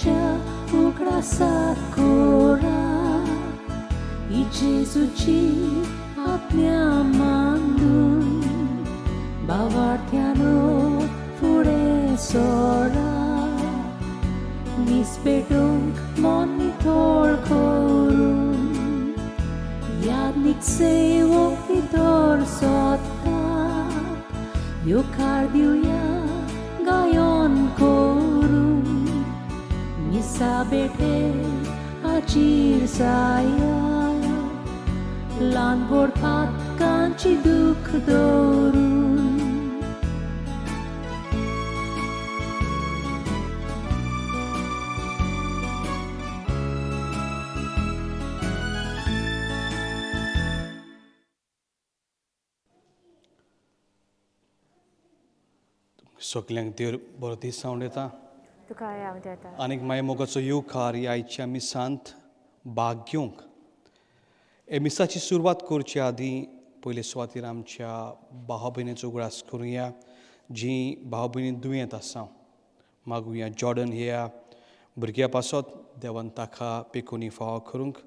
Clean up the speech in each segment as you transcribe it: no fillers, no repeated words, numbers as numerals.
देवाच्या उगडासाक कोरा ही जेजूची आज्ञा मानून भावार्थ्यानो फुडें सोरा मीस पेटोवंक मन नितळ करून यादनीक सेवक भितर सोदता येवकार दिवया गायन करून मिसा बेटे हाजीर जाया ल्हान व्हड पातकांची दूख दवरून. सगल्यांक देव बरो दीस हांव दिता. तुका हांव दिता. आनीक मागीर मोगाचो येवकार ह्या आयच्या मिसांत भाग घेवंक. हे मिसाची सुरवात करचे आदीं पयले सुवातीर आमच्या भाव भयणीचो उगडास करुया जीं भाव भयणी दुयेंत आसा. मागुया जॉर्डन ह्या भुरग्या पासत देवान ताका पेकोनी फावो करूंक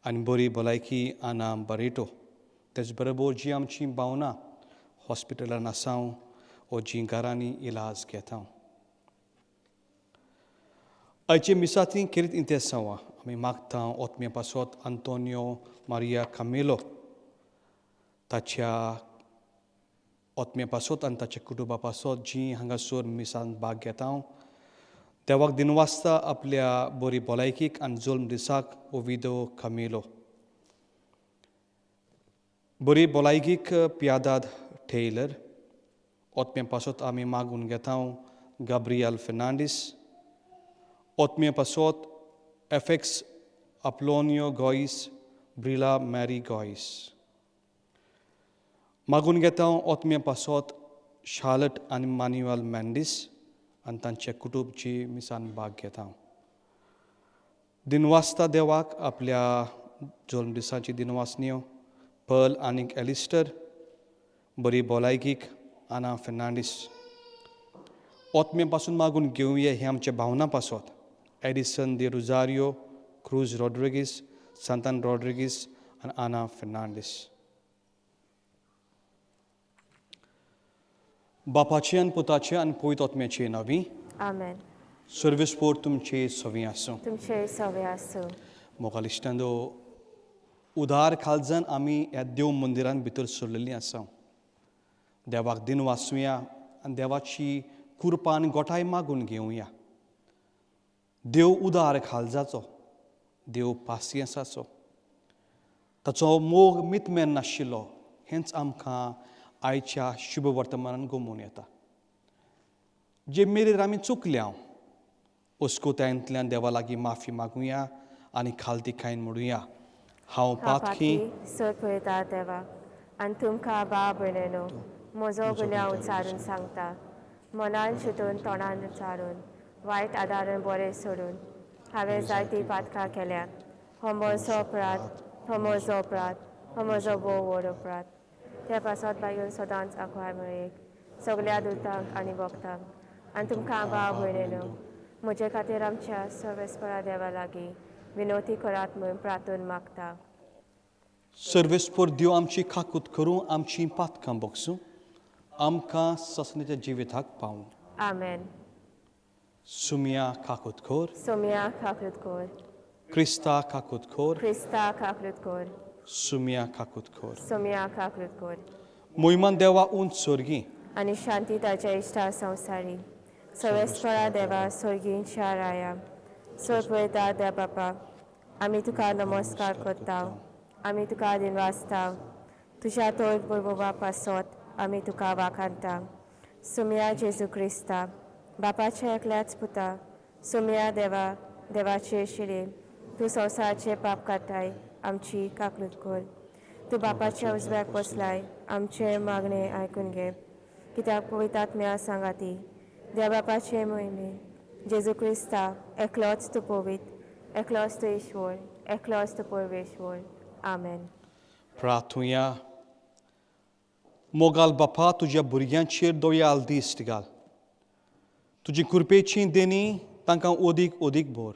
आनी बरी भलायकी आना बरेटो. तेच बरोबर जी आमची भावना हॉस्पिटलान आसा ओ जीं घरांनी इलाज घेता. आयचे मिसांतली खेरीत इंतेसांव आमी मागता ओतम्या पासत आंतोनियो मारिया कामेलो ताच्या ओतम्या पासत आनी ताच्या कुटुंबा पासत जीं हांगासर मिसांत भाग घेता. देवाक दिनवासता आपल्या बरी भलायकीक आनी जल्म दिसाक ओविदो कामेलो. बरी भलायकीक पियादाद टेलर. ओतम्या पासत आमी मागून घेता गाब्रियल फेर्नांडीस. ओतम्या पासत एफएक्स अप्लोनियो गोयस ब्रिला मॅरी गोयस. मागून घेता ओतम्या पासत शार्लट आनी मान्युअल मॅन्डीस आनी तांचे कुटुंबची मिसान भाग घेता. दिनवासता देवाक आपल्या जल्म दिसाची दिनवासन्यो पर्ल आनीक एलिस्टर. बरी भलायकीक आना फेर्नांडीस. ओतम्या पासून मागून घेवया हे आमच्या भावना पासत एडिसन दे रुजारियो, क्रूज रॉड्रिगीस, सांतान रॉड्रिगीस आनी आना फेर्नांडीस. बापाचे आनी पुताचे आनी पवित्र आत्म्याचे नांवी. आमेन. सर्वेस्पोर तुमचे सवी आसूं. तुमचे सवे आसूं. मोगाळ इश्टांनो, उदार काळजान आमी ह्या देव मंदिरान भितर सरलेलीं आसा. देवाक दिन वाचुया आनी देवाची कृपा आनी गोठाय मागून घेवया. देव उदार काळजाचो, देव पासियेंसाचो, ताचो मोग मितमेन नाशिल्लो हेंच आमकां आयच्या शुभ वर्तमानान गमून येता. जे मेरेर आमी चुकल्या अस्कुतायेंतल्यान देवा लागीं माफी मागुया आनी खालती खायन म्हणुया, हांव पातकी सर पळयता देवा आनी तुमकां बा भयणीनो म्हजो गुन्यांव उच्चारून सांगता. मनान चिंतून तोंडान उच्चारून वायट आदारून बरें सोडून हांवें जायतीं पातकां केल्यात. हो म्हजो अपराध, हो म्हजो अपराध, हो म्हजो भोव व्हड अपराध. ते पासत बायून सदांच आंकवार मरयेक सगल्या दुतांक आनी भक्तांक आनी तुमकां भाव भयणीनो म्हजे खातीर आमच्या सर्वेस्परा देवा लागीं विनवती करात म्हूण प्रार्थून मागता. सर्वेस्पोर देव आमची काकूत करूं, आमची पातकां बोगसूं, आमकां ससनेच्या जिविताक पावूं. आमेन. सुमिया काकूत कोर. सोमिया काकूत कोर. क्रिस्ता काकूत कोर. क्रिस्ता काकूत कोर. सुमिया काकूत कोर. सोमिया काकूत कोर. मोहिमान देवा उंच सोर्गी आनी शांती ताच्या इश्टा संवसारी. सर्वेस्परा देवा सोर्गींच्या राया, सोर पळयता देव बापा, आमी तुका नमस्कार करता, आमी तुका दिनवासता. तुज्या तोय वैभवा पासत आमी तुका वाखाणता. सुमिया जेजू क्रिस्ता बापाचे एकल्याच पुता, सुमिया देवा देवाचे शिरे, तूं संवसाराचे पाप काडटाय, आमची काकूत कर. तूं बापाच्या उजव्याक बसलाय, आमचे मागणे आयकून घे. कित्याक पवित्र आत्म्या सांगाती देव बापाचे मोहिमे जेजू क्रिस्ता एकलोच तूं पवित्र, एकलोच तूं ईश्वर, एकलोच तूं परमेश्वर. आमेन. प्रार्थुया. मोगाल बापा, तुज्या भुरग्यांचेर दोयाल दिश्ट घाल. तुजी कृपेची देणी तांकां अदीक अदीक भर.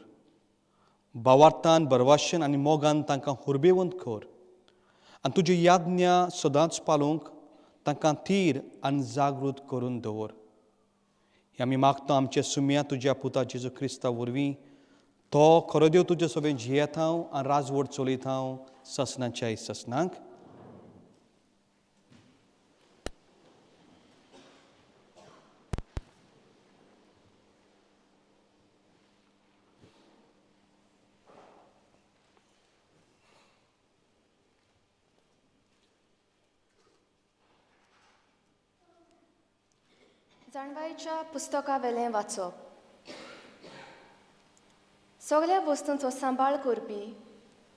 भावार्थान, बरवाशन आनी मोगान तांकां हुरबेवंत कर आनी तुजी याज्ञा सदांच पालोवंक तांकां थीर आनी जागृत करून दवर. हें आमी मागता आमच्या सुम्या तुज्या पुता जेजू क्रिस्ता वरवीं. तो खरो देव तुजे सोबें जियेता आनी राजवट चलयता ससनाच्या ससनाक. जाणवायेच्या पुस्तका वेलें वाचप. सगल्या वस्तूंचो सांबाळ करपी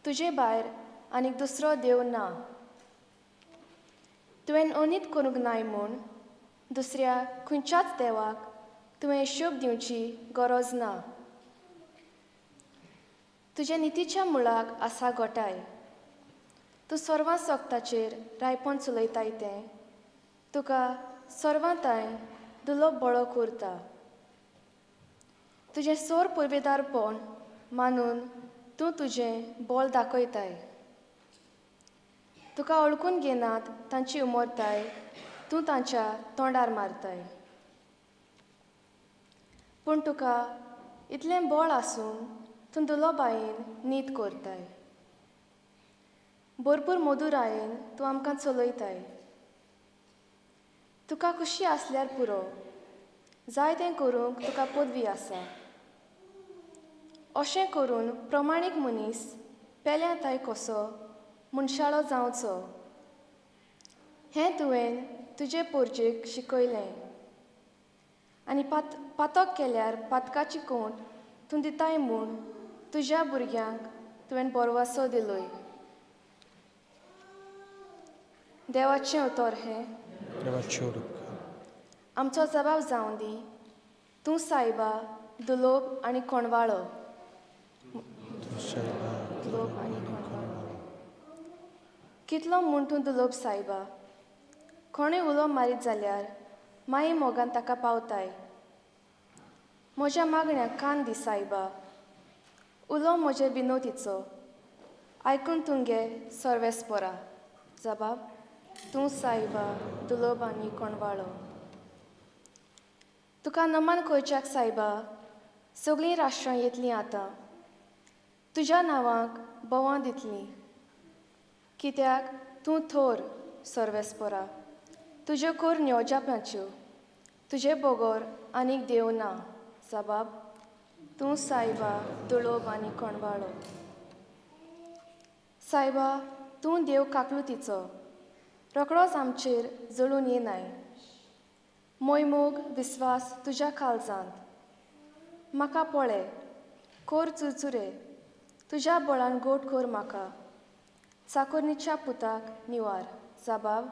तुजे भायर आनीक दुसरो देव ना. तुवें अनीत करूंक नाय म्हूण दुसऱ्या खंयच्याच देवाक तुवें हिशोब दिवची गरज ना. तुज्या नितीच्या मुळाक आसा गोठाय. तूं सर्वां सोगताचेर रायपण चलयताय तें तुका सर्वां तांय दुलोब बळो करता. तुजें सोर पुर्वेदारपण मानून तूं तुजें बळ दाखयताय. तुका वळखून घेनात तांची उमरताय तूं तांच्या तोंडार मारताय. पूण तुका इतलें बळ आसून तूं दुलोबायेन नीत करताय. भरपूर मधुरायेन तूं आमकां चलयताय. तुका खुशी आसल्यार पुरो, जाय तें करूंक तुका पदवी आसा. अशें करून प्रमाणीक मनीस पेल्या ताय कसो मनशाळो जावचो हें तुवें तुजे पोरजेक शिकयलें. आनी पातक केल्यार पातकाची कोंट तूं दिताय म्हूण तुज्या भुरग्यांक तुवें बरवासो दिलोय. देवाचें उतर हें. आमचो जबाब जावं दी तूं सायबा दुलोब आनी कोणवाळो. दुलोब आनी कोणवाळो. कितलो म्हूण तूं दुलोब सायबा. कोणूय उलो मारीत जाल्यार माई मोगान ताका पावताय. म्हज्या मागण्याक कान दी सायबा. उलो म्हजे विनोदीचो आयकून तूं गे सर्वेस्पोरा. जबाब तूं सायबा दुलोब आनी कोणवाळो. तुका नमन करच्याक सायबा सगळीं राष्ट्रां येतलीं आतां. तुज्या नांवाक बोवां दितलीं. कित्याक तूं थोर सर्वेस्पोरा. तुज्यो करण्यो जापाच्यो. तुजे बगर आनीक देव ना. जबाब तूं सायबा दुलोब आनी कोणवाळो. सायबा तूं देव काकलुतीचो. रोकडोच आमचेर जळून येनाय. मोयमोग विस्वास तुज्या काळजांत. म्हाका पळय कोर चुरचुरे तुज्या बळान गोट कर म्हाका. चाकोरणीच्या पुताक निवार. जबाब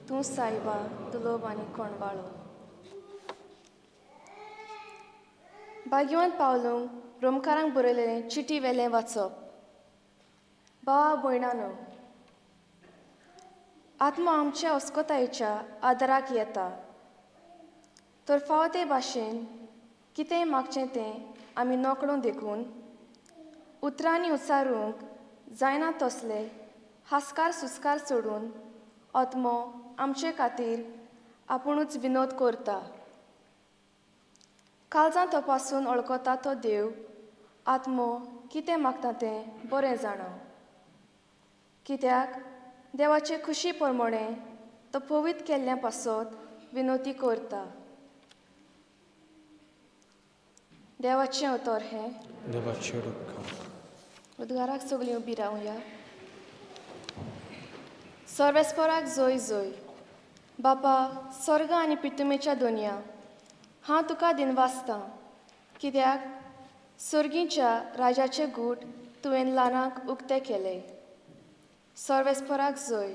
तूं सायबा दुलोब आनी कोणवाळो. भाग्यवंत पावलूंक रोमकारांक बरयलेलें चिटी वेलें वाचप. भावा भयणानो, आत्मो आमच्या अस्कतायेच्या आदाराक येता. तर फावो ते भाशेन कितेंय मागचें तें आमी नकळो देखून उतरांनी उच्चारूंक जायना तसले हास्कार सुस्कार सोडून आत्मो आमचे खातीर आपुणूच विनोद करता. काळजां तपासून वळखता तो देव आत्मो कितें मागता तें बरें जाणा. कित्याक देवाचे खुशी प्रमाणें तो पवित्र केल्ल्या पासत विनोती करता. देवाचें उतर हें. देवाचें उपकार. उद्गाराक सगळीं उबी रावया. सर्वेस्पराक जोय जोय. बापा स्वर्ग आनी पितुमेच्या दोनया, हांव तुका दिनवासतां कित्याक सर्गीच्या राजाचे गूट तुवें ल्हानाक उक्ते केले. सर्वेस्पराक जोय.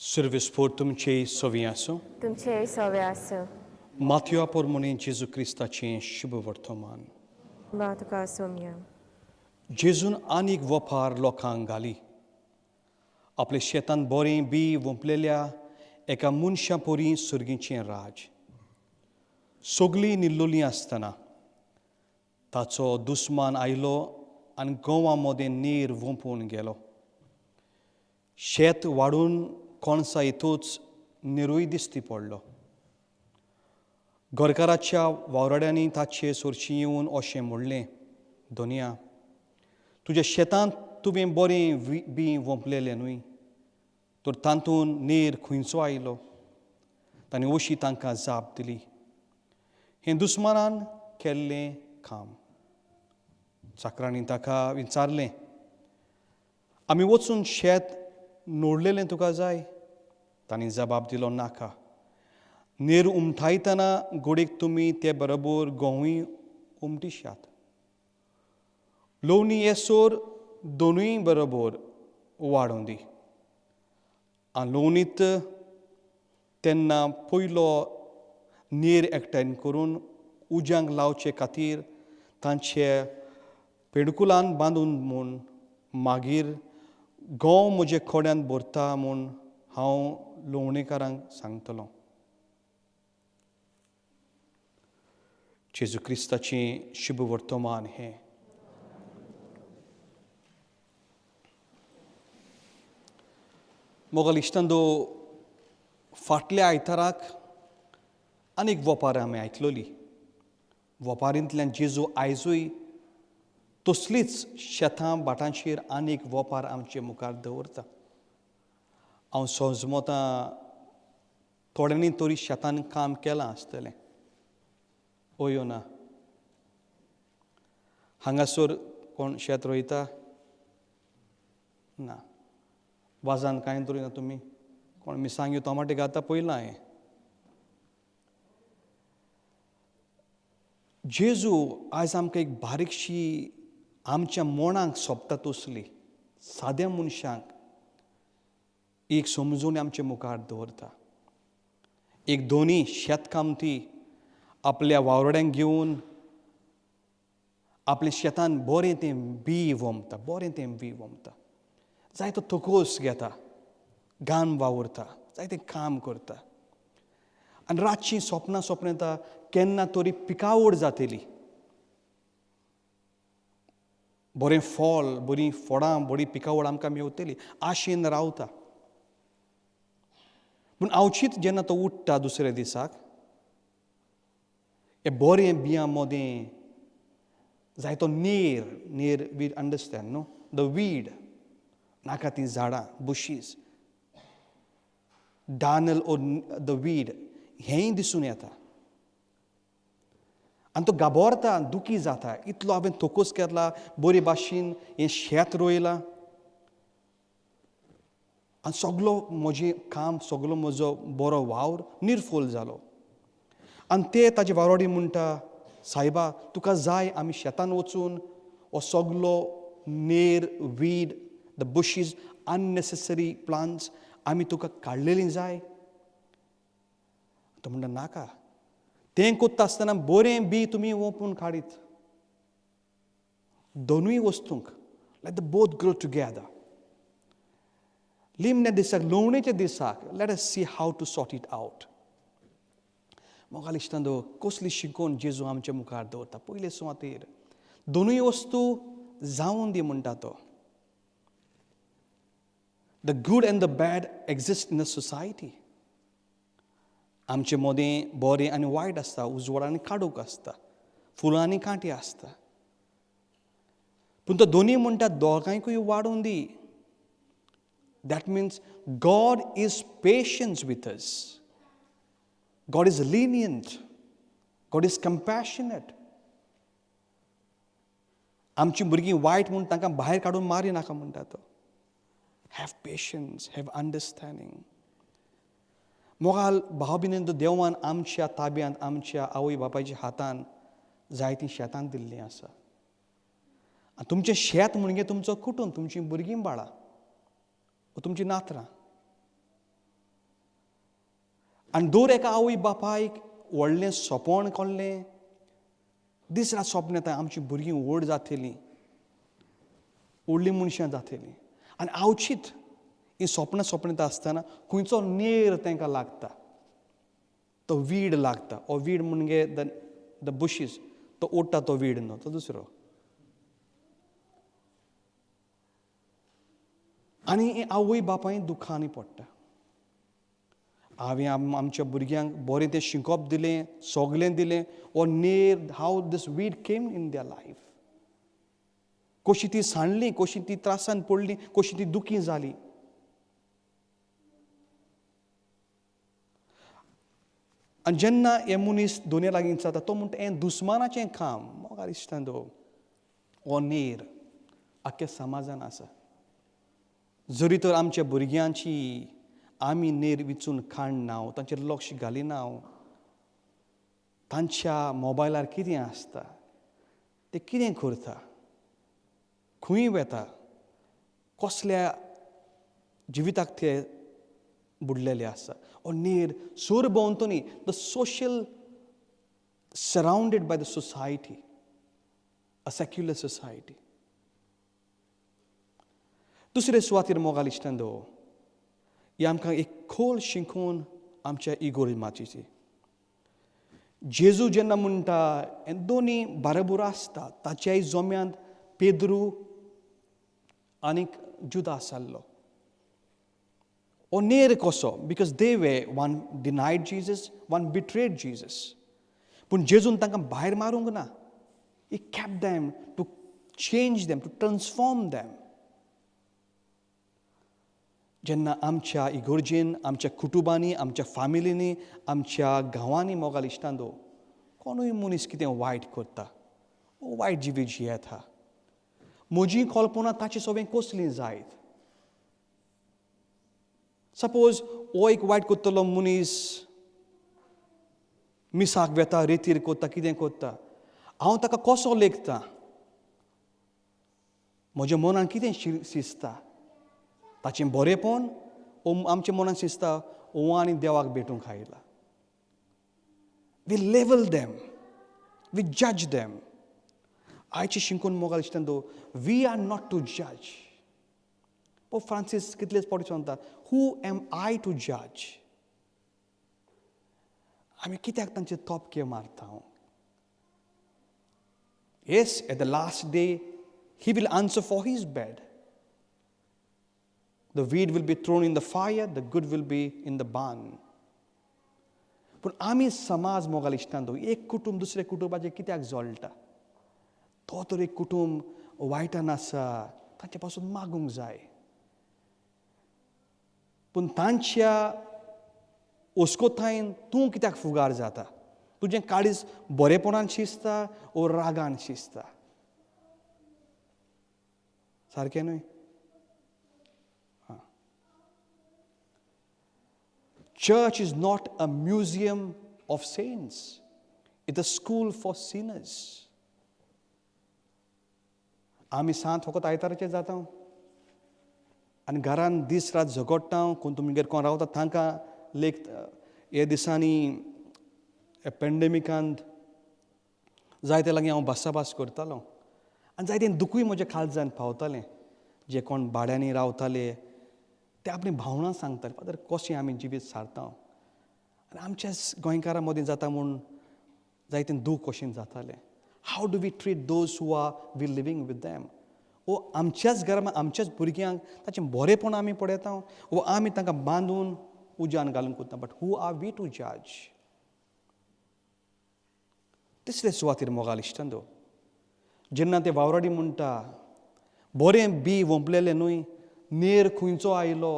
सर्वेस्पोर तुमचे सवी आसूं. तुमचे सवे आसूं. माथ्यो पोरमोणी जेजू क्रिस्ताचें शुभ वर्तमान. मा तुका सोम्या. जेजून आनीक वपार लोकांक घाली. आपल्या शेतान बोरें बी वोंपलेल्या एका मनशा पोरी सर्गीचें राज. सगळीं निल्लोलीं आसतना ताचो दुस्मान आयलो आनी गोंवा मदें नीर वोंपून गेलो. शेत वाडून कोणसा येतूच निरूय दिसती पडलो. घरकाराच्या वावराड्यांनी ताचे सोरशी येवन अशें म्हणलें, दोनया, तुज्या शेतांत तुवें बरें बी वोंपलेलें न्हय, तर तातूंत नीर खंयचो आयलो? तांणी अशी तांकां जाप दिली, हें दुस्मानान केल्लें काम. चाकरांनी ताका विचारलें, आमी वचून शेत नोडलेलें तुका जाय? तांणी जबाब दिलो, नाका. नीर उमठायतना गोडीक तुमी ते बरोबर गंवूय उमटिशात. लोवणी येसोर दोनूय बरोबर वाडोवं दी. आनी लोवणीत तेन्ना पयलो नीर एकठांय करून उज्यांक लावचे खातीर तांचे पेडकुलान बांदून म्हूण, मागीर गंव म्हजे खोड्यान भरता म्हूण हांव लोवणेकारांक सांगतलो. जेजू क्रिस्ताचें शुभ वर्तमान हें. मोगल इश्टांदो, फाटल्या आयताराक आनीक वपार आमी आयकलोली. वपारींतल्यान जेजू आयजूय तसलीच शेतां भाटांचेर आनीक वपार आमचे मुखार दवरता. हांव सोजमोतां थोड्यांनी तरी शेतान काम केलां आसतलें, ओयो ना? हांगासर कोण शेत रोयता ना? वाजान कांय रोयना तुमी? कोण मिरसांग्यो टोमाटे घालता पळयलां हांवें. जेजू आयज आमकां एक बारीकशी आमच्या मनाक सोबता तसली साद्या मनशांक एक समजून आमचे मुखार दवरता. एक दोनी शेतकामती आपल्या वावराड्यांक घेवन आपल्या शेतान बरें तें बी वोमता, बरें तें बी वोमता, जायतो थकोस घेता, गान वावुरता, जायतें काम करता आनी रातचीं सपनां सपनेता केन्ना तरी पिकावड जातली, बरें फळ, बरीं फळां, बरी पिकावळ आमकां मेवतली आशेन रावता. पूण आवचीत जेन्ना तो उठ्ठा दुसऱ्या दिसाक, हे बरें बियां मदें जायतो नीर, नीर we understand न्हू, the weed, नाका तीं झाडां, बुशीस, डानल ओर the weed, हेंय दिसून येता. आनी तो गाबोरता, दुखी जाता, इतलो हांवें थोकोस केला, बरे भाशेन हें शेत रोयलां आनी सगलो म्हजें काम, सगलो म्हजो बरो वावर निर्फोल जालो. आनी ते ताजे वावराडी म्हणटा, सायबा तुका जाय आमी शेतान वचून हो सगलो नेर, weed, the bushes, unnecessary plants आमी तुका काडलेलीं जाय? तो म्हणटा, नाका. तें कोत्ता आसतना बरें बी तुमी ओंपून काडीत. दोनूय वस्तूंक let the both grow together. लिमण्या दिसाक, लोवणेच्या दिसाक, let us see how to sort it out. मोगाल इश्टांदो, कसली शिकोवन जेजू आमच्या मुखार दवरता. पयले सुवातेर दोनूय वस्तू जावन दी म्हणटा तो. The good and the bad exist in the society. आमचे मदें बरें आनी वायट आसता, उजवाड आनी काडूक आसता, फुलां आनी कांटे आसता. पूण तो दोनूय म्हणटा दोगांयकूय वाडून दी. That means God is patience with us, God is lenient, God is compassionate. आमची भुरगीं वायट म्हूण तांकां भायर काडून मारी नाका म्हणटा तो. Have patience, have understanding. मोगाल भाव भिनेंत, देवान आमच्या ताब्यांत, आमच्या आवय बापायच्या हातान जायतीं शेतां दिल्लीं आसा. आनी तुमचें शेत म्हणजे तुमचो कुटुंब, तुमचीं भुरगीं बाळां, तुमचीं नातरां. आनी दर एका आवय बापायक व्हडलें सोंपण कोल्लें दीस रात सपन येता आमचीं भुरगीं व्हड जातलीं, व्हडलीं मनशां जातलीं. आनी आवचीत ही सपनां सपनां आसतना खंयचो नेर तांकां लागता, तो वीड लागता. हो वीड म्हणजे the the bushes, तो ओडटा तो वीड न्हू, तो दुसरो. आनी आवय बापाय दुखांनी पडटा. हांवें आमच्या भुरग्यांक बरें तें शिकोवप दिलें, सगलें दिलें, हो नेर, how this weed came in their life, कशी ती सांडली, कशी ती त्रासान पडली, कशी ती दुखी जाली. आनी जेन्ना हे मनीस दोनय लागीं जाता तो म्हणटा हें दुस्मानाचें काम. मोगार इश्टान हो नेर आख्ख्या समाजान आसा. जरी तर आमच्या भुरग्यांची आमी नेर विचून काडना, तांचेर लक्ष घालिना, तांच्या मोबायलार कितें आसता, ते कितें करता, खंय वता, कसल्या जिविताक ते बुडलेले आसा, हो नेर सरभोंवतणी the social surrounded by the society, a secular society. दुसरे सुवातेर मोगाल इश्टान दो ही आमकां एक खोल शिकोवन आमच्या इगोर्ज माचयेची. जेजू जेन्ना म्हणटा हे दोनी बाराबोर आसता, ताच्याय जोम्यांत पेद्रू आनीक जुदास आसलो. हो नेर कसो, because they way one denied Jesus, one betrayed Jesus. पूण जेजून तांकां भायर मारूंक ना. He kept them to change them, to transform them. जेन्ना आमच्या इगोर्जेन, आमच्या कुटुंबांनी, आमच्या फामिलींनी, आमच्या गांवांनी मोगाल इश्टांदो कोणूय मनीस कितें वायट करता, वायट जिवीत जियेता, म्हजी कल्पना ताचे सगळें कसली जायत. सपोज हो एक वायट करतलो मनीस मिसाक वेता, रेतीर करता, कितें करता, हांव ताका कसो लेखता, म्हज्या मनान कितें शिजता, ताचें बरेंपण ओ आमच्या मनान शिजता, ओ आनी देवाक भेटूंक आयला. We label them, we जज देम. आयचे शिकून मोगाल इश्टान दो we are not to जज. पोप फ्रांसीस कितलेच फावटी सांगता, who am I to जज. आमी कित्याक तांचे तोपके मारता? Yes, at the last day he will answer for his bad. The weed will be thrown in the fire, the good will be in the barn. पूण आमी समाज मोगाल इश्टान एक कुटुंब दुसऱ्या कुटुंबाचें कित्याक जळटा? तो तर एक कुटुंब वायटान आसा, तांचे पासून मागूंक जाय. पूण तांच्या ओस्कोतायन तूं कित्याक फुगार जाता? तुजें काळीज बरेपणान शिजता ओ रागान शिजता? सारकें न्हय? Church is not a museum of saints. It's a school for sinners. आमी सांत फकत आयताराचेर जाता आनी घरान दीस रात झगडटा. कोण तुमगेर कोण रावता तांकां लेख हे दिसांनी पेंडेमिकांत जायते लागीं हांव भासाभास करतालो आनी जायते दुखूय म्हज्या काळजान पावतालें. जे कोण भाड्यांनी रावताले ते आपली भावनां सांगताले, फादर कशें आमी जिवीत सारता आनी आमच्याच गोंयकारां मदीं जाता म्हूण जायतें दूख कशें जातालें. How do we treat those who are we living with them? ओ आमच्याच घरान आमच्याच भुरग्यांक ताचें बरेंपण आमी पळयता वो आमी तांकां बांदून उज्यान घालून करता. But who are we to जज? तिसरे सुवातेर मोगाल इश्टान दो जेन्ना ते वावराडी म्हणटा बरें बी वोंपलेलें न्हय, नेर खंयचो आयलो,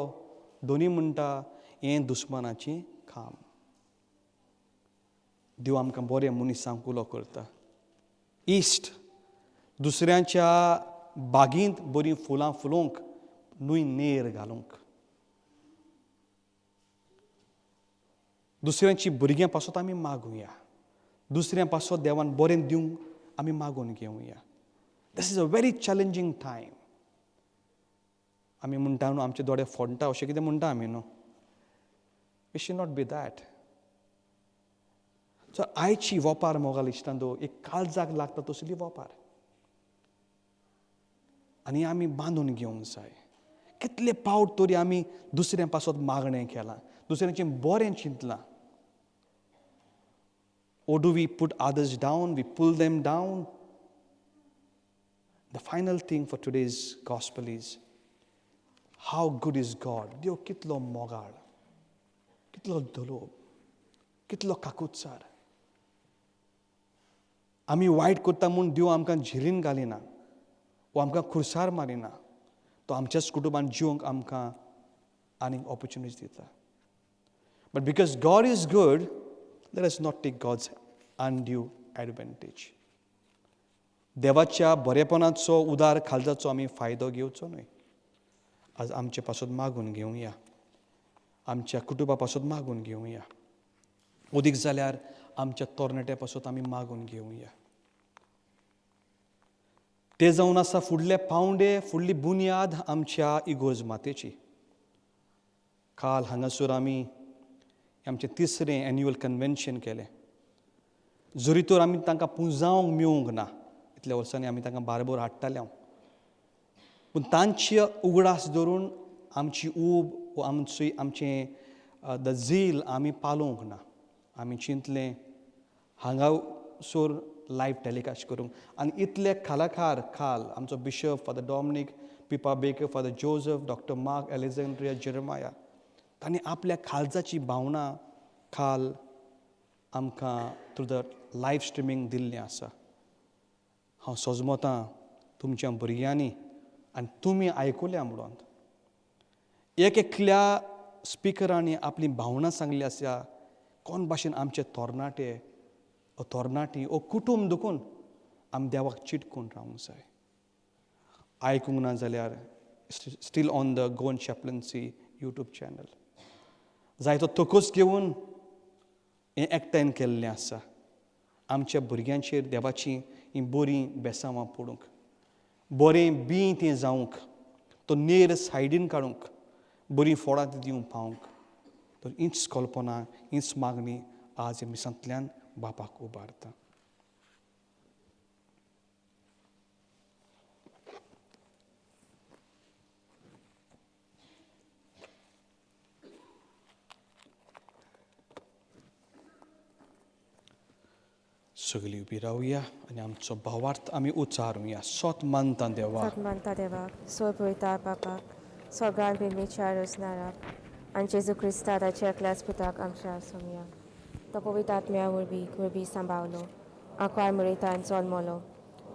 दोनी म्हणटा हें दुस्मानाचें काम. देव आमकां बरें मनीसांक उलो करता. इश्ट दुसऱ्यांच्या बागींत बरीं फुलां फुलोवंक न्हय, नेर घालूंक. दुसऱ्यांची भुरग्यां पासत आमी मागुया, दुसऱ्यां पासत देवान बरें दिवंक आमी मागून घेवया. This is a very challenging time. आमी म्हणटा न्हू आमचे दोळे फोडटा अशें कितें म्हणटा आमी न्हू. We should not be that. So आयची वोपार मोगाल इश्टांदो एक काळजाक लागता तसली वोपार आनी आमी बांदून घेवंक जाय. कितले पावट तरी आमी दुसऱ्या पासत मागणें केलां, दुसऱ्यांचें बरें चिंतलां. Or do we put others down, we pull them down? The final thing for today's gospel is how good is God. देव कितलो मोगाळ, कितलो दलोब, कितलो काकुत्सार. आमी वायट करता म्हूण देव आमकां झेलीन घालिना वो आमकां खुर्सार मारिना. तो आमच्याच कुटुंबान जिवंक आमकां आनीक ऑपॉर्चुनिटीज दिता. But because God is good, let us not take God's undue advantage. देवाच्या बरेपणाचो उदार खालजाचो आमी फायदो घेवचो न्हय. आज आमचे पासत मागून घेवया, आमच्या कुटुंबा पासत मागून घेवया, अदीक जाल्यार आमच्या तरणाट्या पासत आमी मागून घेवया. ते जावन आसा फुडले पावंडे, फुडली बुन्याद आमच्या इगोर्ज मातेची. काल हांगासर आमी आमचें तिसरें एन्युअल कन्वेन्शन केलें. जरी तर आमी तांकां पुंजावंक मेळूंक ना, इतल्या वर्सांनी आमी तांकां बारबोर हाडटाले हांव, पूण तांचे उगडास धरून आमची ऊब वो आमची आमचें the झील आमी पालोवंक ना. आमी चिंतलें हांगासर लायव टेलिकास्ट करूंक आनी इतले कलाकार काल आमचो bishop father Dominic, Pippa Baker, father Joseph, doctor Mark, Alexandria Jeremiah, तांणी आपल्या काळजाची भावना काल आमकां थ्रू the live streaming दिल्लें आसा. हांव सोजमतां तुमच्या भुरग्यांनी आनी तुमी आयकुल्या म्हणून एक एकल्या स्पिकरांनी आपली भावनां सांगली आसा. कोण भाशेन आमचे तरणाटे ओ तरणाटी ओ कुटूंब दुखून आमी देवाक चिटकून रावंक जाय. आयकूंक ना जाल्यार still on the Goan Chaplaincy YouTube channel जायतो तकस घेवन हें एकठांय केल्लें आसा. आमच्या भुरग्यांचेर देवाची हीं बरीं बेसांवां पडूंक, बरें बीं तें जावंक, तो नेर सायडीन काडूंक, बरीं फळां ती दिवंक पावंक. तर हीच कल्पना, हीच मागणी आज ह्या मिसांतल्यान बापाक उबारता. सगळीं उबी रावया आनी आमचो भावार्थ आमी उच्चारुया. सोत मानता देवा, सत मानता देवाक, सोय पळयता बापाक, सगळ्यान बिंबीच्या रोजनाराक आनी जेजू क्रिस्ता ताच्या एकल्याच पुताक आमच्या सोमया. तो पवित्र आत्म्या वरवीं वरवीं सांबावलो, आंकवार मरेतान जल्मलो,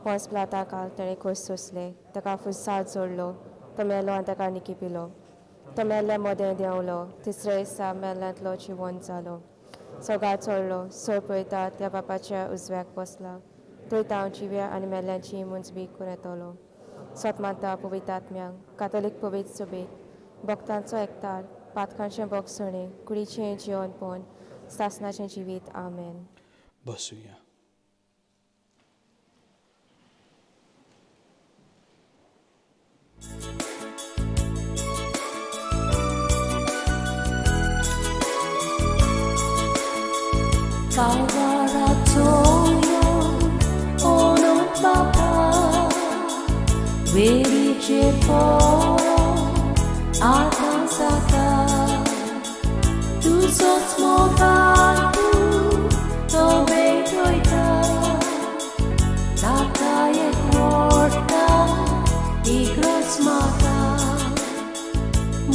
पोंस प्लाता काल ताणें खोस सोंसले, ताका फुरसाद जोडलो, तो मेलो आनी ताका निकिपिलो. तो मेल्ल्या मदें देंवलो, तिसऱ्या दिसा मेल्ल्यांतलो जिवन जालो, सगळ्यात चडलो, सोय पळयता त्या बापाच्या उजव्याक बसला, थंय तांव जिव्या आनी मेल्ल्यांची मुंजबी करून येतलो. सत मानता पवित्र आत्म्यांक, कातोलीक पवित्र सभेक, भक्तांचो एकतार, पातकांचें भोगसणें, कुडीचें जिवनपण, सासनाचें जिवीत. आमेन. बसुया. Calvaratoio ono papa verice poro atansata tu sots movatu to betoita tata e quarta igrosmata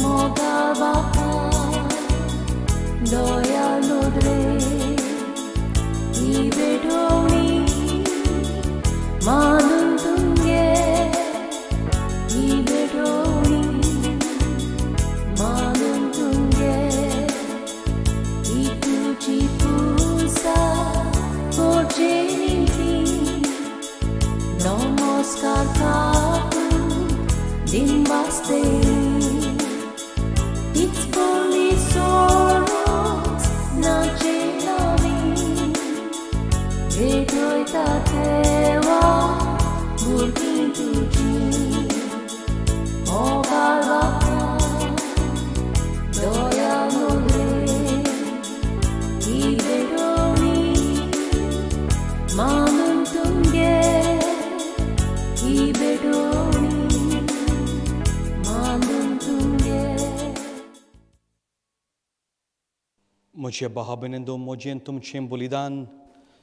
mogavapa doya nodre Ibedoni manuntunge Ibedoni manuntunge Ituchi pusa porceninti Namaskar kapu dimbastei It's only sorrows nachelavi Vedoita tewa murkin tuji Mogalvapa doya nodre Ibedoni म्हजे भाव भयणींनो, म्हजें तुमचें बलिदान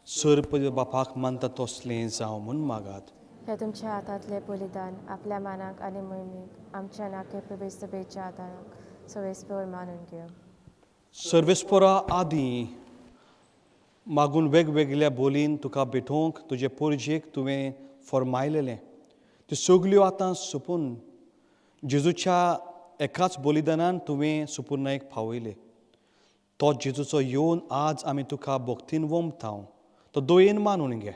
सर्प बापाक मानता तसलें जावं म्हूण मागात. हे तुमच्या हातांतलें बलिदान आपल्या मानाक आनी मोहिमेक आमच्या नाके प्रभेसभेच्या आदाराक सवेस्पर मानून घेवं. सर्वेस्पोरा आदीं मागून वेगवेगळ्या बोलीन तुका भेटोवंक तुजे पोरजेक तुवें फॉर्मायलेलें त्यो सगल्यो आतां सोंपून जेजूच्या एकाच बलिदानान तुवें सुपुर्नायक पावयले. तो जेजूचो येवन आज आमी तुका भक्तीन वमता, तो दयेन मानून घे.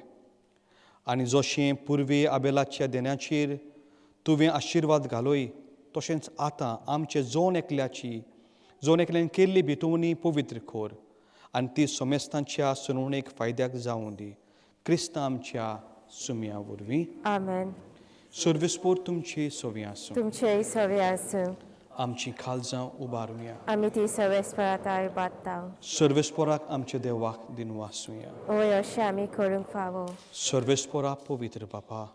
आनी जशें पुर्वी आबेलाच्या देण्याचेर तुवें आशिर्वाद घालोय, तशेंच आतां आमचे जोन एकल्याची जोन एकल्यान केल्ली भेटवणी पवित्र कर आनी ती सोमेस्तांच्या सुनावणेक फायद्याक जावं दी. क्रिस्तां आमच्या सुमया वरवीं. आमेन. सर्वेस्पोर तुमची सवी आसूं. तुमचेय सवे आसूं. आमची खालजां उबारुया. आमी ती सवेस्पराताय बादता. सर्वेस्पोराक आमच्या देवाक दिनवासुया. वय अशें आमी करूंक फावो. सर्वेस्पोरा पवित्र बापा,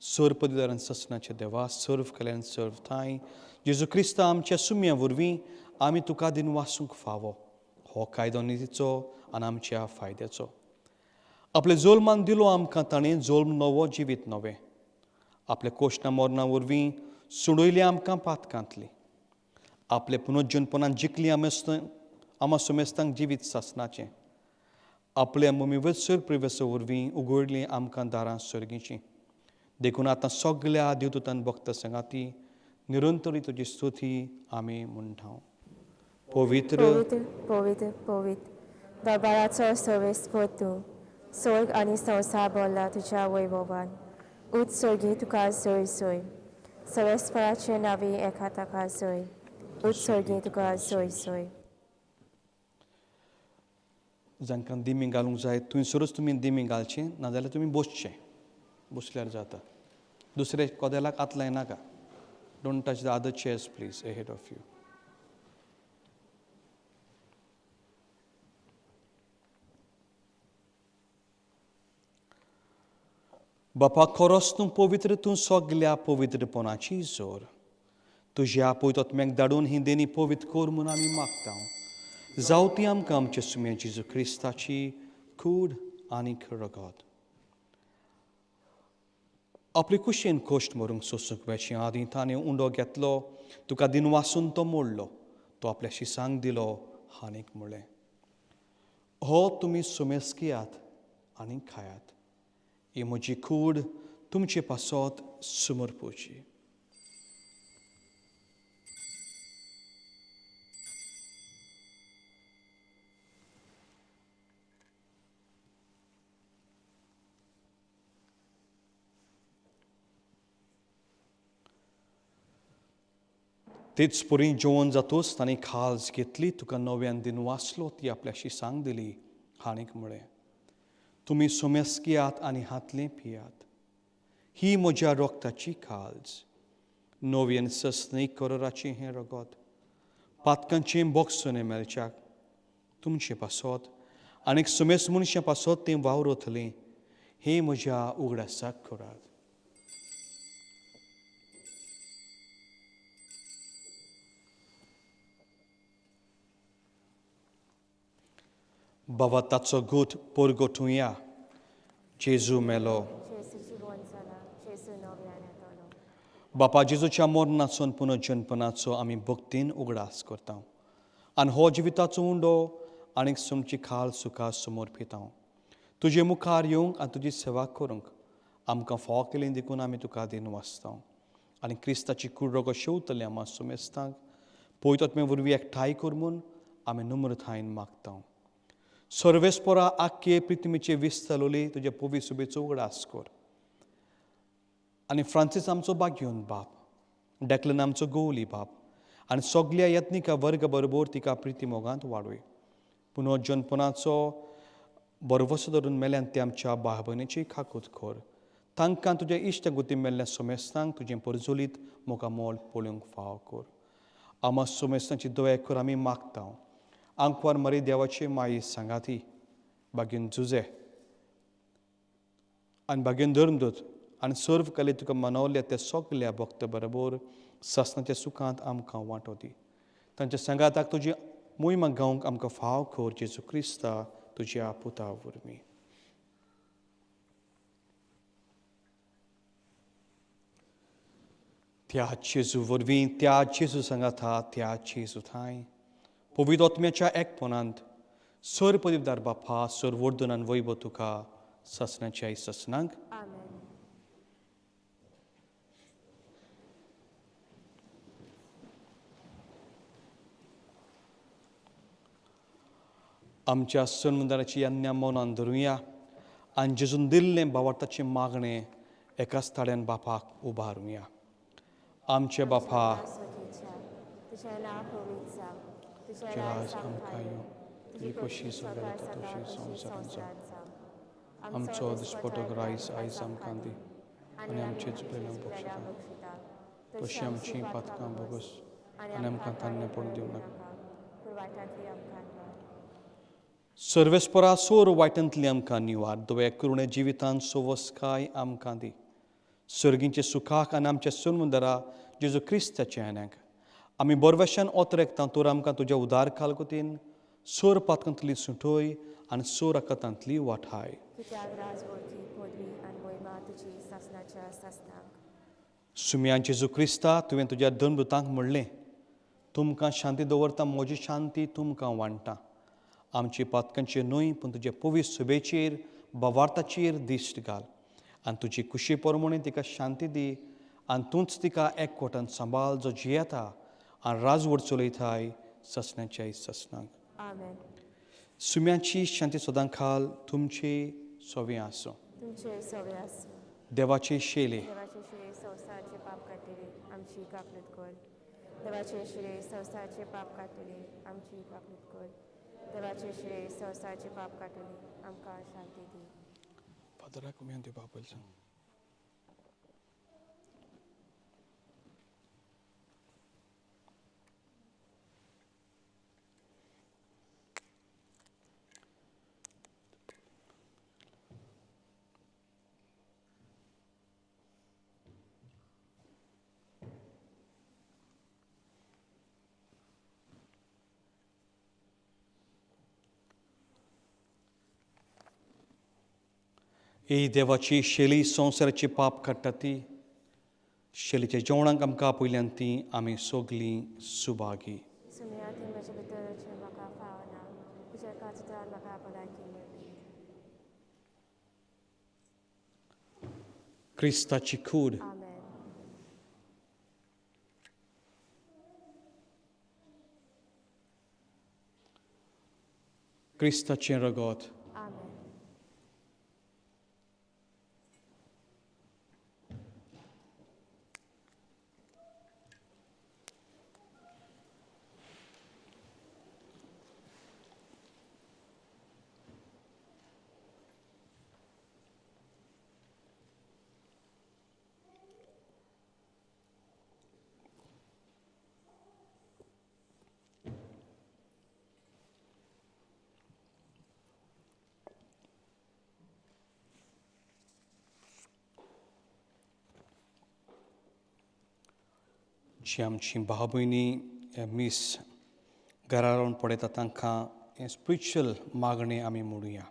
सर्व पदवीदारान ससनाच्या देवा, सर्व कल्याण सर्व ठांय जेजू क्रिस्ता आमच्या सुम्या वरवीं आमी तुका दिनवासूंक फावो. हो कायदो नितीचो आनी आमच्या फायद्याचो. आपले जोल्मान दिलो आमकां ताणें जोल्म नवो जिवीत नवें. आपल्या कोश्णा मरणा वरवीं सोडयली आमकां पातकांतली. आपले पुनर्जनपणान जिखली आमा सुमेस्तांक जिवीत सासनाचें. आपल्या मम्मीवत्सर प्रवेसा वरवीं उगडली आमकां दारां सर्गीचीं. देखून आतां सगल्या देवदूतान भक्त सांगाती निरंतरी तुजी स्तुती आमी म्हणटा. पवित्र पवित्र पवित्र पवित्र दरबाराचो सर्वेस्पर तूं, स्वर्ग आनी संवसार भरला तुज्या वैभवान. उत्सर्गी तुका सोय सोय, सर्वेस्पराचे नांवी एका ताका सोय. उत्सर्गी तुका सोय सोय. जांकां दिमी घालूंक जाय थंयसरूच तुमी दिमी घालचें, नाजाल्यार तुमी बसचें, बसल्यार जाता. दुसरे कदेलाक हात लायनाका. Don't touch the other chairs please ahead of you. बापा, खरोच तूं पवित्र, तूं सगल्या पवित्रपणाची जोर. तुज्या पवित्र धाडून ही देणी पवित्र कर म्हूण आमी मागता. जावं ती आमकां आमच्या सुम्या जेजू क्रिस्ताची कूड आनी रगत. आपले कुशेन कश्ट मरूंक सोसूंक वेचे आदीं ताणें उंडो घेतलो, तुका दिनवासून तो मोडलो, तो आपल्या शिसांक दिलो आनीक म्हणलें, हो तुमी सुमेस घेयात आनी खायात, ही म्हजी कूड तुमचे पासत समर्पोची. तेच परी जेवण जातूच ताणें खाज घेतली, तुका नव्यान दिन वाचलो, ती आपल्या शिसांक दिली आनीक म्हळें, तुमी सुमेस घेयात आनी हातलें पियात, ही म्हज्या रक्ताची खाज, नव्यान सस्नी करोराचें हें रगत पातकांचें बोगसणें मेळच्याक तुमचे पासत आनीक सुमेस मनशां पासत तें वावरतलें, हें म्हज्या उगडासाक करात. बाबा ताचो गूट परगटुया. जेजू मेलो. जेजू जिवन जाला, जेजू नव्यान येतलो. बापा, जेजूच्या मरणाचो आनी पुनर्जनपणाचो आमी भक्तीन उगडास करता आनी हो जिविताचो उंडो आनीक तुमची खाल सुखा समर्पिता. तुजे मुखार येवंक आनी तुजी सेवा करूंक आमकां फावो केली देखून आमी तुका दिन वाचता. आनी क्रिस्ताची कूड रगत शेवतले आमा सुमेस्तांक पवित्र वरवीं एकठांय कर म्हूण आमी नम्रतायेन मागता. सर्वेस्पोरा आख्खे प्रिथ्वीचे विस्तारलोली तुजे पवित्र सुबेचो उगडास कर. आनी फ्रांसीस आमचो बागयोन बाप, डेक्लन आमचो गोवली बाप आनी सगल्या यत्निका वर्ग बरोबर तिका प्रिती मोगांत वाडोय. पुनर्जनपणाचो बरवसो धरून मेल्यान ते आमच्या भाव भयणीची खाकूत कर. तांकां तुज्या इश्ट गुती मेल्ल्या सोमेस्तांक तुजें परजोलीत मोगा मोल पळोवंक फावो कर. आमा सोमेस्तांची दया कर आमी मागता. आंकवार मरी देवाची माई सांगाती बागेन जुजे आनी बागेन धर्मदूत आनी सर्व कले तुका मनवल्या त्या सगल्या भक्त बरोबर सासणाच्या सुखांत आमकां वांटो दी. तांच्या सांगाताक तुजी मोहिमा गावंक आमकां फाव कर जेजू क्रिस्ता तुज्या पुता वरवीं. त्या जेजू वरवीं, त्या जेजू सांगाता, त्या जेजू थांय पवित्र आत्म्याच्या एकपणांत सर पदवीदार बापा सर वर्धनान वैभव तुका ससनाच्या ससनांक. आमेन. आमच्या सणमुदाराची यज्ञा मनान धरुया आनी जेजून दिल्लें भावार्थाचें मागणें एकाच ताळ्यान बापाक उबारुया. आमचे बापा, तुझें नांव पवित्र जावं, तुजें तुजें राज राज आमकां आमकां येवं, येवं, तुजी तुजी खोशी खोशी स्वर्गार स्वर्गार जाता जाता तशी तशी संवसारांत संवसारांत जावं. आमचो दिसपटो रायस आयज आमकां दी आनी आमचे चुकलेल्या बक्षिता तशी आमची पातकां भोगोस आनी आमकां तान्य पडून दिवं नाका. पूण वायटांतली आमकां निवार. सर्वेस्परा सोर वायटांतली आमकां निवार, दव्या करुणे जिवितांत सोवस्काय आमकां दी, सर्गींचे सुखाक आनी आमच्या सुनमुंदरा जेजू क्रिस्ताच्या आन्याक आमी बरवेशान ओतरेकता तर आमकां तुज्या उदार खालगुतीन सोर पातकांतली सुटोय आनी सोर रकतांतली वाठाय. कित्याक राज वळखी पदवी आनी मोहिमा तुजी सासणाच्या सासणाक. सुम्या जेजू क्रिस्ता, तुवें तुज्या दनदुतांक म्हणलें, तुमकां शांती दवरता, म्हजी शांती तुमकां वांट्टा. आमची पातकांची न्हय पूण तुजे पवित्र सभेचेर भावार्थाचेर दिश्ट घाल आनी तुजी कुशी प्रमाणे तिका शांती दी आनी तूंच तिका एकवटान सांबाळ जो जियेता आनी राजवट चलयताय ससण्याच्या ससनाक. आमेन. सुम्याची शांती सदां खाल तुमचे सवे आसूं. तुमचे सवे आसूं. देवाचे शेले. देवाचे शिरे संवसाराचे पाप काडटले, आमची काकूत कर. देवाचे शिरे संवसाराचे पाप काडटले, आमची काकूत कर. देवाचे शिरे संवसाराचे पाप काडटले, आमकां शांती दी. फादराक उमेद दिवपा पयलीं. ही देवाची शेली संवसाराची पाप काडटा ती शेलीच्या जेवणाक आमकां आपयल्यान ती आमी सगलीं सुभागी. सुमया ती म्हजे भितर म्हाका फावना, तुज्या एकाच उतरान म्हाका भलायकी मेळ्ळी. क्रिस्ताची कूड. आमेन. क्रिस्ताचें रगत. आमेन. जी आमची भाव भयणी मीस घरा रावन पळयता तांकां हें स्पिरिच्युअल मागणें आमी म्हणुया.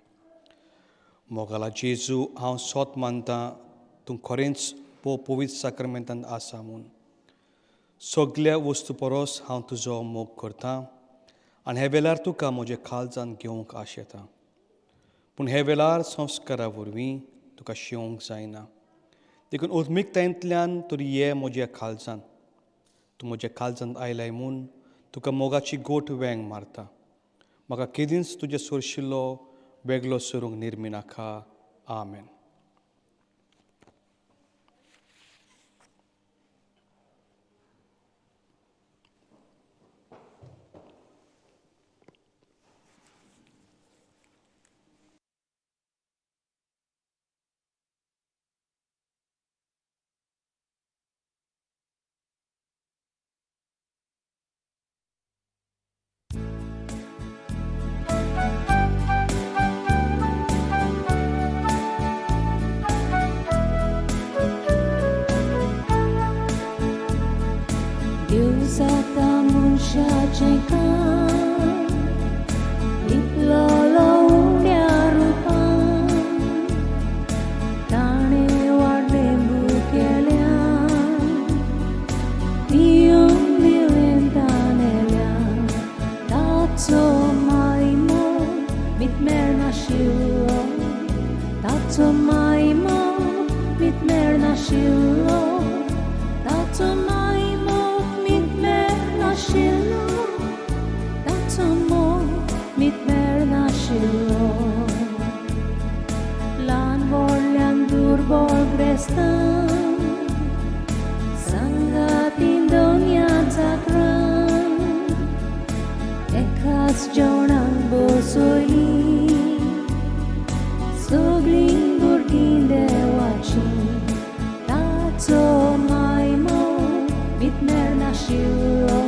मोगाला जेजू, हांव सोत मानता तूं खरेंच पवित्र साक्रमेंतांत आसा म्हूण. सगल्या वस्तू परस हांव तुजो मोग करता आनी हे वेळार तुका म्हज्या काळजान घेवंक आशेता, पूण हे वेळार संस्कारा वरवीं तुका शिवंक जायना, देखून उद्मिकतायेंतल्यान तरी ये म्हज्या काळजान. तूं म्हज्या काळजांत आयलाय म्हूण तुका मोगाची गोट वेंग मारता. म्हाका केदींच तुजें सोरशिल्लो वेगळो सरूंक निर्मी नाका. आमेन. देव जाता मनशाचें काम, मेळनाशिल्लो,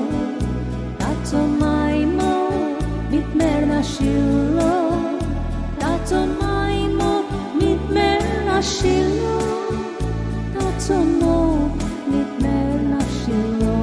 ताचो मायमो मीत मेळनाशिल्लो, ताचो मायमो मीत मेळनाशिल्लो, ताचो मोग मीत मेळनाशिल्लो.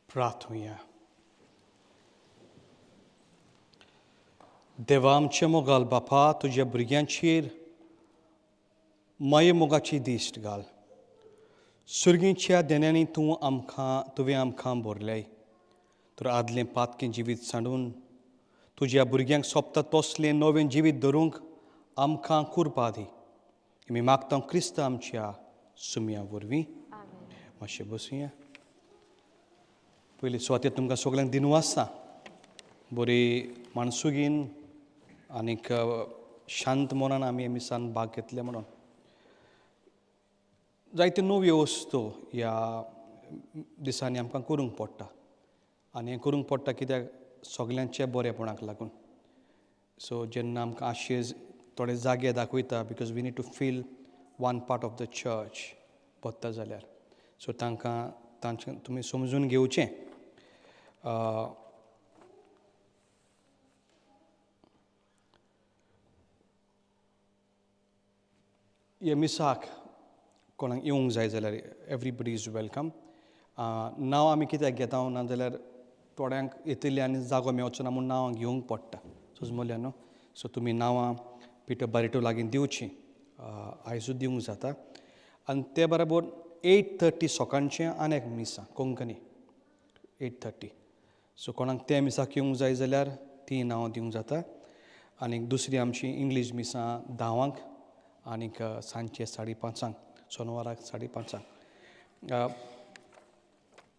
प्रार्थुया. देवा आमच्या मोगाल बापा, तुज्या भुरग्यांचेर माये मोगाची दिश्ट घाल. सुर्गींच्या देण्यांनी तूं आमकां तुवें आमकां भरलें तर आदलें पातकें जिवीत सांडून तुज्या भुरग्यांक सोंपता तसलें नवें जिवीत धरूंक आमकां कुरपा दी. आमी मागता क्रिस्त आमच्या सुमया वरवीं. मातशें बसुया. पयली सुवातेर तुमकां सगल्यांक दिनू आसा. बरी मानसुगीन आनीक शांत मनान आमी मिसान भाग घेतले म्हणून. जायत्यो नव्यो वस्तू ह्या दिसांनी आमकां करूंक पडटा आनी हें करूंक पडटा कित्याक सगल्यांच्या बरेपणाक लागून. सो जेन्ना आमकां आशेज थोडे जागे दाखयता because we need to fill one part of the church पडटा जाल्यार सो तांकां तांचे तुमी समजून घेवचें. हे मिसाक कोणाक येवंक जाय जाल्यार एवरीबडी is welcome. नांव आमी कित्याक घेता ना जाल्यार थोड्यांक येतली आनी जागो मेळचो ना म्हूण नांवां घेवंक पडटा समजल्या न्हू. सो तुमी नांवां पिटर बारिटो लागीं दिवचीं, आयजूच दिवंक जाता. आनी ते बरोबर 8:30 सकाळचें आनी एक मिसां कोंकणी 8:30. सो कोणाक त्या मिसाक येवंक जाय जाल्यार ती नांवां दिवंक जाता. आनी दुसरी आमची इंग्लीश मिसां 10 आनीक सांजचे 5:30, सोनवाराक 5:30.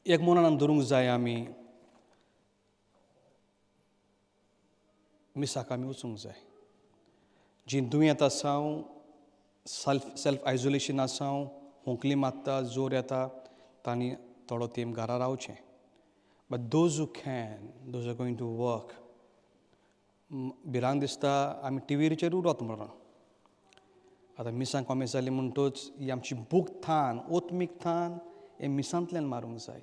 एक मनान धरूंक जाय आमी मिसाक आमी वचूंक जाय. जी दुयेंत आसा, सेल्फ आयसोलेशन आसा, खोंकली मारता, जोर येता, तांणी थोडो तेंप घरा रावचें. But those who can, those are going to work, भिरांत दिसता आमी टिवीचेर उरत म्हणून. आतां मिसांक कमी जाली म्हणटच ही आमची बूक थान, ओत्मीक थान हें मिसांतल्यान मारूंक जाय.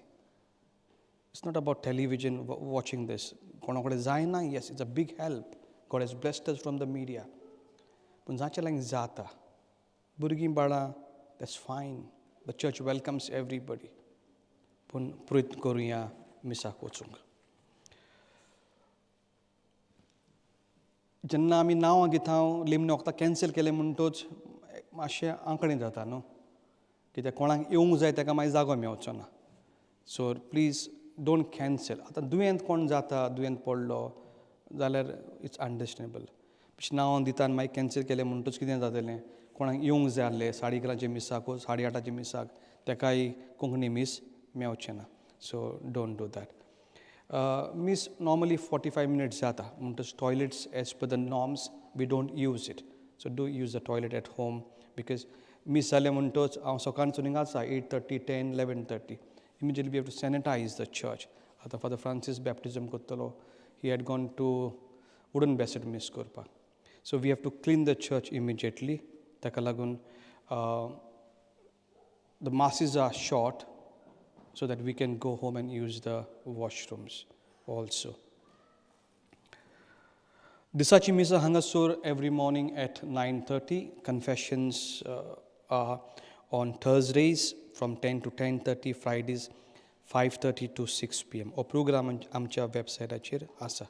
It's not about television watching this. कोणा कडेन जायना, yes, it's a big help. God has blessed us from the media. पूण जाचे लागीं जाता, भुरगीं बाळां, that's fine. The church welcomes everybody. पूण प्रयत्न करुया मिसाक वचूंक. जेन्ना आमी नांवां घेता, निमणे वखदां कॅन्सल केलें म्हणटच मातशें आंकडें जाता न्हू, कित्याक कोणाक येवंक जाय ताका मागीर जागो मेवचो ना. So please don't cancel. आतां दुयेंत कोण जाता, दुयेंत पडलो जाल्यार it's understandable. नांवां दिता आनी मागीर कॅन्सल केलें म्हणटच कितें जातलें? कोणाक येवंक जाय आसलें 11:30च्या मिसाक, 8:30च्या मिसाक, ताकाय कोंकणी मीस मेवचें ना. So don't do that. मीस नॉर्मली 45 मिनट्स जाता म्हणटच toilets as per the norms we don't use it. So do use the toilet at home, because मीस जालें म्हणटच हांव सकाळचो हिंगा आसा 8:30, 10, 11:30. Immediately we have to sanitize the church. आतां फादर फ्रांसीस बॅप्टिजम करतलो, he had gone to Wootton Bassett मीस करपाक. So we have to clean the church immediately. ताका लागून the masses are short so that we can go home and use the washrooms also. दिसाची मिसां हांगासर every morning at 9:30. Confessions on Thursdays from 10 to 10:30, Fridays 5:30 to 6 p.m. हो programme आमच्या वेबसायटाचेर आसा.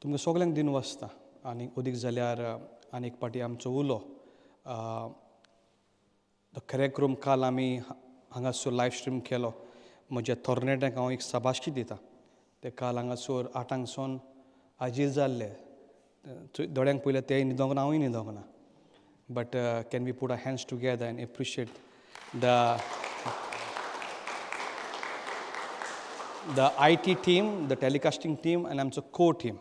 तुमकां सगल्यांक दिन वाजता आनी अदीक जाल्यार आनी एक पाटी आमचो उलो the कार्यक्रम काल आमी हांगासर लायव स्ट्रीम केलो. म्हज्या तरणाट्यांक हांव एक शाबासकी दिता. ते काल हांगासर 8ांक सावन हाजीर जाल्ले. दोळ्यांक पयलें तेय न्हिदोंक ना, हांवूय न्हिदोंक ना. But can we put our hands together and appreciate the IT team, the telecasting team आनी आमचो को टीम.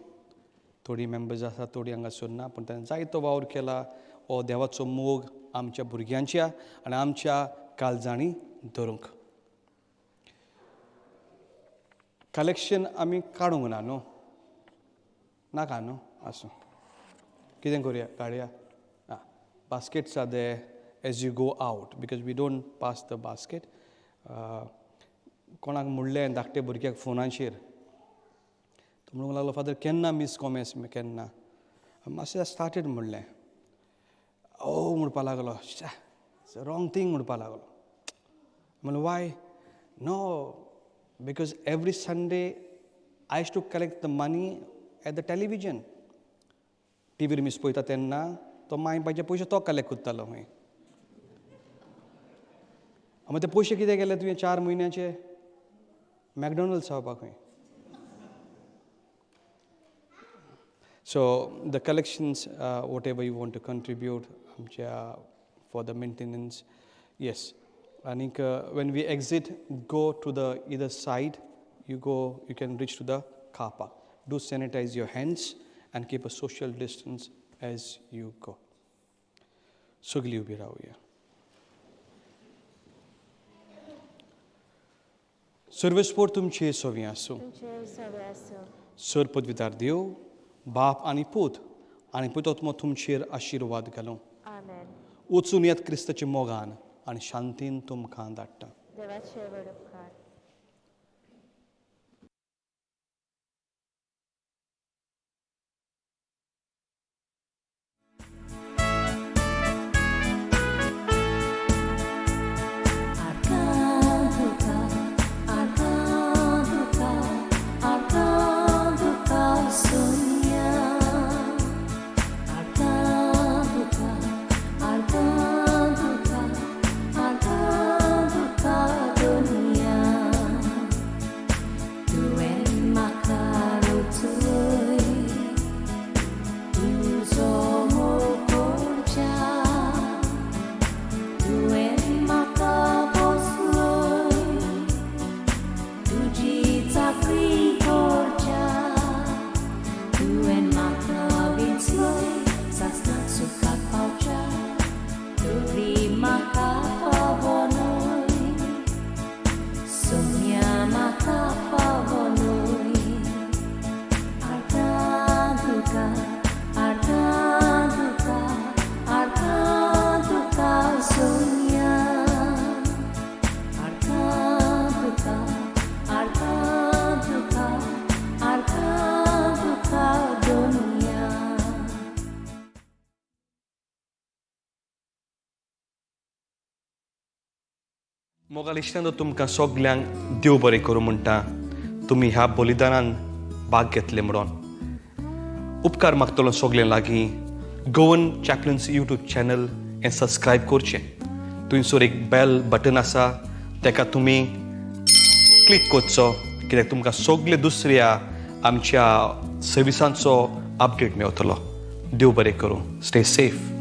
थोडीं मेंबर्स आसा, थोडीं हांगासर ना, पूण ताणें जायतो वावर केला. हो देवाचो मोग आमच्या भुरग्यांच्या आनी आमच्या काळजांनी धरूंक. कलेक्शन आमी काडूंक ना न्हू, नाका न्हू. आसूं, कितें करुया, काडया. आं, baskets are there as you go out, because we don't pass the basket. कोणाक म्हणलें धाकटे भुरग्याक फोनाचेर, तो म्हणूंक लागलो, फादर केन्ना मीस कोमेस केन्ना? मातशें स्टार्टेड म्हणलें. ओ म्हणपा लागलो, रॉंग थींग म्हणपा लागलो. म्हणलें why? No, because every Sunday I used to collect the money at the television. टिवीर मीस पळयता तेन्ना तो माय बापायचे पयशे तो कलेक्ट करतालो खंय. मागीर ते पयशे कितें केले तुवें 4 म्हयन्याचे? मॅकडॉनल्ड्स खावपाक खंय. So the collections, whatever you want to contribute आमच्या for the maintenance, yes. आनीक when we exit, go to the either side, you go, you can reach to the car park. Do sanitize your hands and keep a social distance as you go. सगळीं उबी रावया. सर्वेस्पोर तुमचे सवी आसूं. तुमचे सवे आसूं. Sir पदवीदार देव बाप आनी पूत आनी पुतोत्मो तुमचेर आशिर्वाद घालूं. आमेन. वचून येत क्रिस्ताच्या मोगान आनी शांतीन तुमकां धाडटा. देवाचे व्हड उपकार. मोगाल इश्टांनो, तुमकां सगल्यांक देव बरें करूं म्हणटा. तुमी ह्या बलिदानान भाग घेतले म्हणून. उपकार मागतलो सगळ्यां लागीं, गोवन चॅपलन्स यूट्यूब चॅनल हें सबस्क्रायब करचें. थंयसर एक बेल बटन आसा, तेका तुमी क्लिक करचो, कित्याक तुमकां सगळे दुसऱ्या आमच्या सर्विसांचो अपडेट मेवतलो. देव बरें करूं. Stay safe.